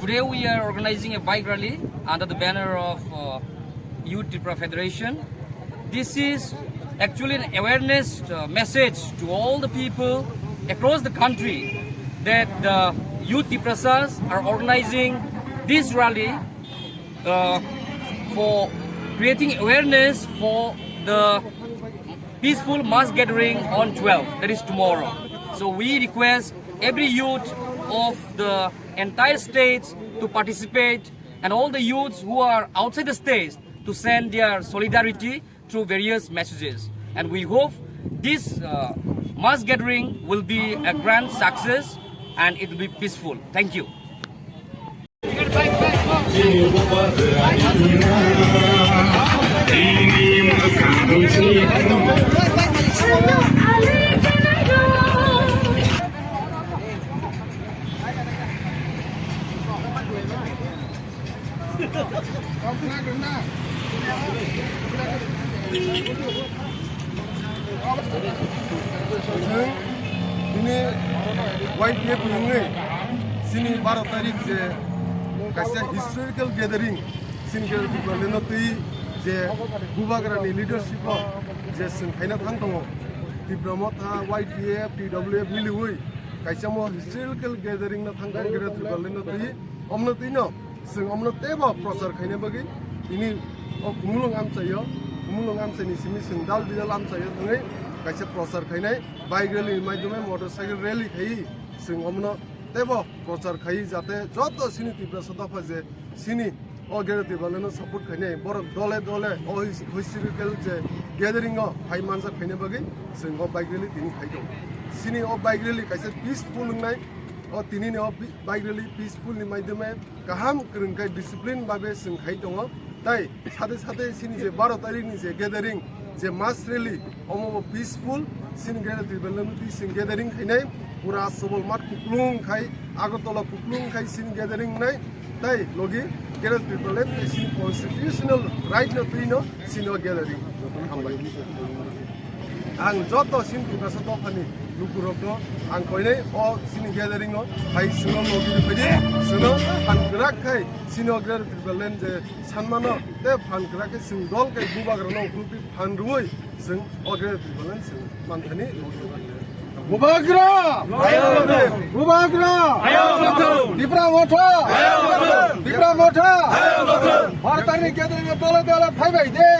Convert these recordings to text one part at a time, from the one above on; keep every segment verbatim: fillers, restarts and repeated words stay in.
Today we are organizing a bike rally under the banner of uh, Youth Tripura Federation. This is actually an awareness uh, message to all the people across the country that the Youth Tiprasas are organizing this rally uh, for creating awareness for the peaceful mass gathering on twelve, that is tomorrow. So we request every youth of the entire state to participate, and all the youths who are outside the state to send their solidarity through various messages. And we hope this uh, mass gathering will be a grand success and it will be peaceful. Thank you. Chwng bini Y T F ni wngwi chini baro tarik je kaisa historical gathering, chini Greater Tipraland no twi je Bubagra ni leadership o je chwng khaina thang tongo, Tipra Motha, Y T F, T W F miliwi kaisa mo historical gathering no thang kha Greater Tipraland no twi, omno twi no. Chwng omono teibo prochar khaina bagwi tini o Khumulwng amchaio, Khumulwng amchaini simi chwng dal bidal amchaio thangwi kaisa prochar khainai bike rally ni maidhome motorcycle rally khaiwi chwng omono teibo prochar khaiwi jate joto chini Tiprasa dopha je chini o Greater Tipraland no support khainai borok dole dole o his-, historical je gathering o phai manjak khaina bagwi chwng o bike rally tini khai tongo. Chini o bike rally kaisa peaceful wngnai, o tini ni o bi-, bike rally peaceful ni maidhome kaham kwrwng khe discipline babe chwng khai tongo. Tai sate sate chini je baro tarik ni je gathering, je mass rally, omo bo peaceful, chini Greater Tipraland twi chwng gathering khainai, pura Astabol math kuplung khai, Agartala kuplung khai chini gathering nai, tai logi Greater Tipraland tai chini constitutional right no twi no chini o gathering. Hambai. Ang joto chini Tiprasa dophani lukurokno ang koinai o chini gathering o hai chwngno logi rwphai di, chwngno phan kwrak khai chini o Greater Tipraland je sanmano tei phan kwrak khe chwng dol kai Bubagrano ukhulpi phan rwui chwng o Greater Tipraland chwng manthani logi rwphai di. Bubagra! Bubagra! Tipra Motha! Tipra Motha! Bharatarni gathering dole dole phaibai de!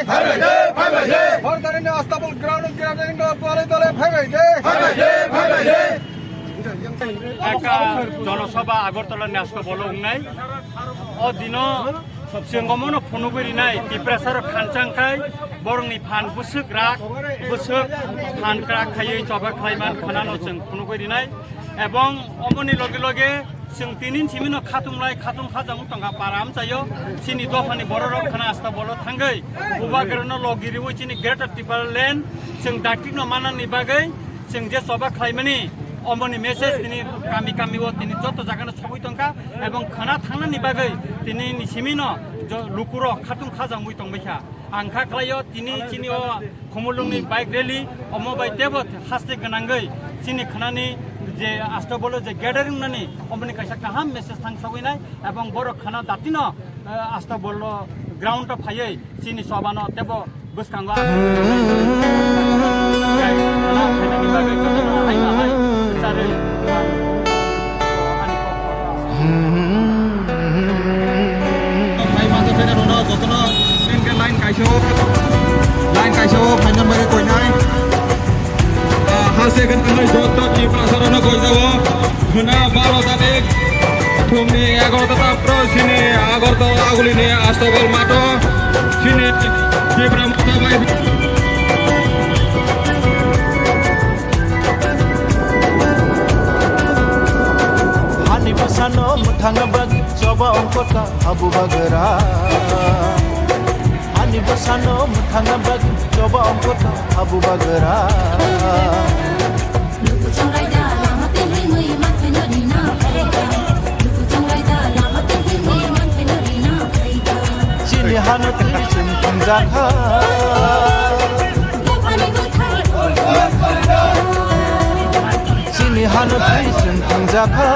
Bharatarni Astabol ground gathering dole dole phaibai de! Ekta jonosabha Agartala ni Astabol o wngnai. O dino chwng omono phunugwi rinai, Tiprasarok khanchang khai, borokni phan bwswk rak, bwswk phan kwrak khaiwi choba khlaiman khwnano chwng phunugwi rinai. Ebong omoni loge loge chwng tinin simino khatung lai, khatung khajang tongkha para amchaio, chini dophani bororok khwna Astabol o thangwi Bubagrano logi riwi chini Greater Tipraland chwng daktikno manani bagwi chwng je choba khlaimani, omoni message tini kami kami o tini joto jagano sogwi tongkha, ebong khwna thangnani bagwi tini ni simino jo-, lukurok khatung khajangwi tongbaikha. Ang kha khlaio tini chini o Khumulwngni bike rally, omo bai teibo haste gwnangwi chini khwnani je Astabol o je gathering nani, omoni kaisa kaham message thang sogwi nai, ebong borok khwna datino, eh, Astabol o ground o phaiwi chini choba no teibo bwskango ang khainani bagwi jotono hai ma hai kwcharwi ani kok. Phai manjak khainai rokno jotono line kaisa o, line kaisa o phaina bagwi koinai. Ah, ha second khanai joto Tiprasa rokno koi jabo. Khwna baro tarik phungni egarota ta pro chini Agartala agulini Astabol matho chini Tipra Motha bai. Hani bwsano mwthangna bagwi choba ongkota habu bagra. Ani bwsano mwthangna bagwi choba ongkota habu bagra. Luku chongraida lama twi himwi manthai no rina phaikha. Luku chongraida lama twi himwi manthai no rina phaikha. Chini hano twi chwng thwngjakha. Dophani bwthai. Chini hano twi chwng thwngjakha.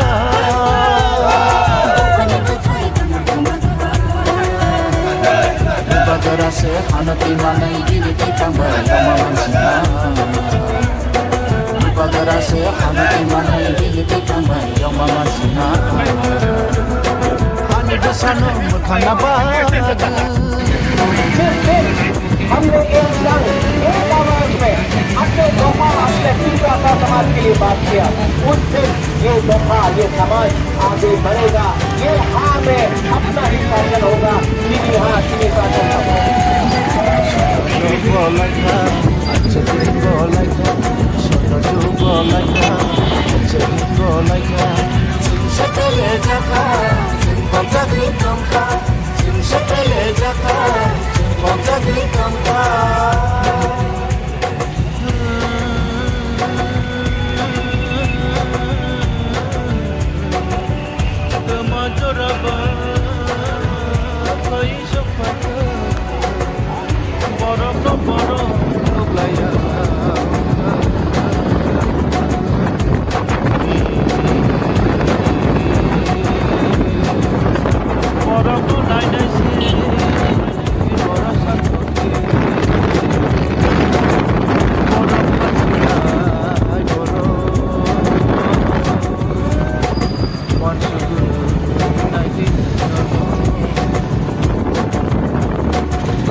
Dophani bwthai. Hano twi manai bini twi tangbai yongma mansina. Bubagra se hano twi manai bini twi tangbai yongma mansina. Ani bwsano mwthangna bagwi. जिस दिन हमने एक संग, एक आवाज में अपने दफा, अपने तीन दफा समाज के लिए बात किया, उस दिन ये दफा, ये समाज आगे बढ़ेगा। ये हाँ में अपना ही शासन होगा, चीनी हाँ, चीनी शासन होगा।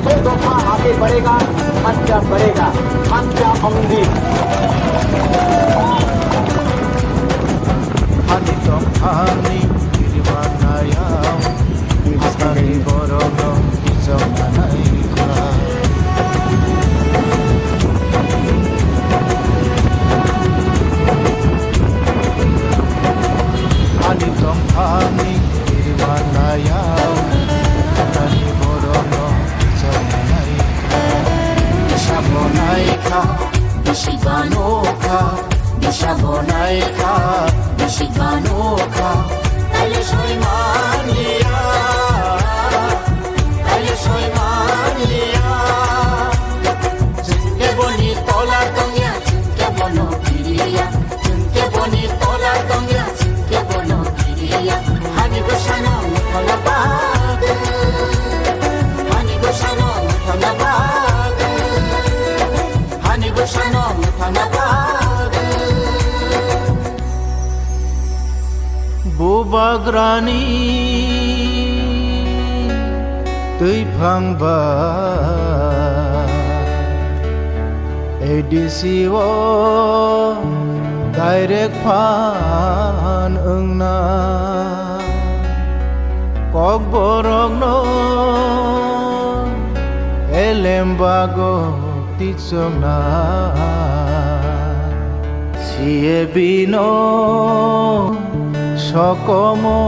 दो दफा आगे बढ़ेगा, खर्चा बढ़ेगा, खर्चा अमदी। Ani tongthani kirimanaya, atani borokno kijok manai kha. Ani tongthani kirimanaya, atani borokno kijok manai kha. Sabo nai kha, bisi bano kha. Bisa bonai kha, bisik bano kha, taile soi man liya, taile soi man liya. Chwng khe boni tola tongya, chwng khe bono kiriya, chwng khe boni tola tongya, chwng khe bono kiriya. Hani bwsano wngthana bagwi, hani bwsano wngthana bagwi. Hani bwsano wngthana bagwi. Bubagrani twiphang ba A D C o direct phan wngna. Kokborokno elem bago tichokna, C A B no sokomo.